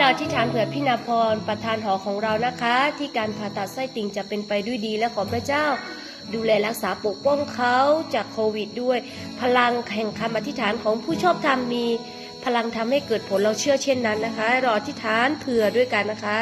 อธิษฐานเผื่อพี่นาพร ประธานหอของเรานะคะ ที่การผ่าตัดไส้ติ่งจะเป็นไปด้วยดี และขอพระเจ้าดูแลรักษาปกป้องเขาจากโควิดด้วย พลังแห่งคำอธิษฐานของผู้ชอบธรรมมีพลังทำให้เกิดผล เราเชื่อเช่นนั้นนะคะ เราอธิษฐานเผื่อด้วยกันนะคะ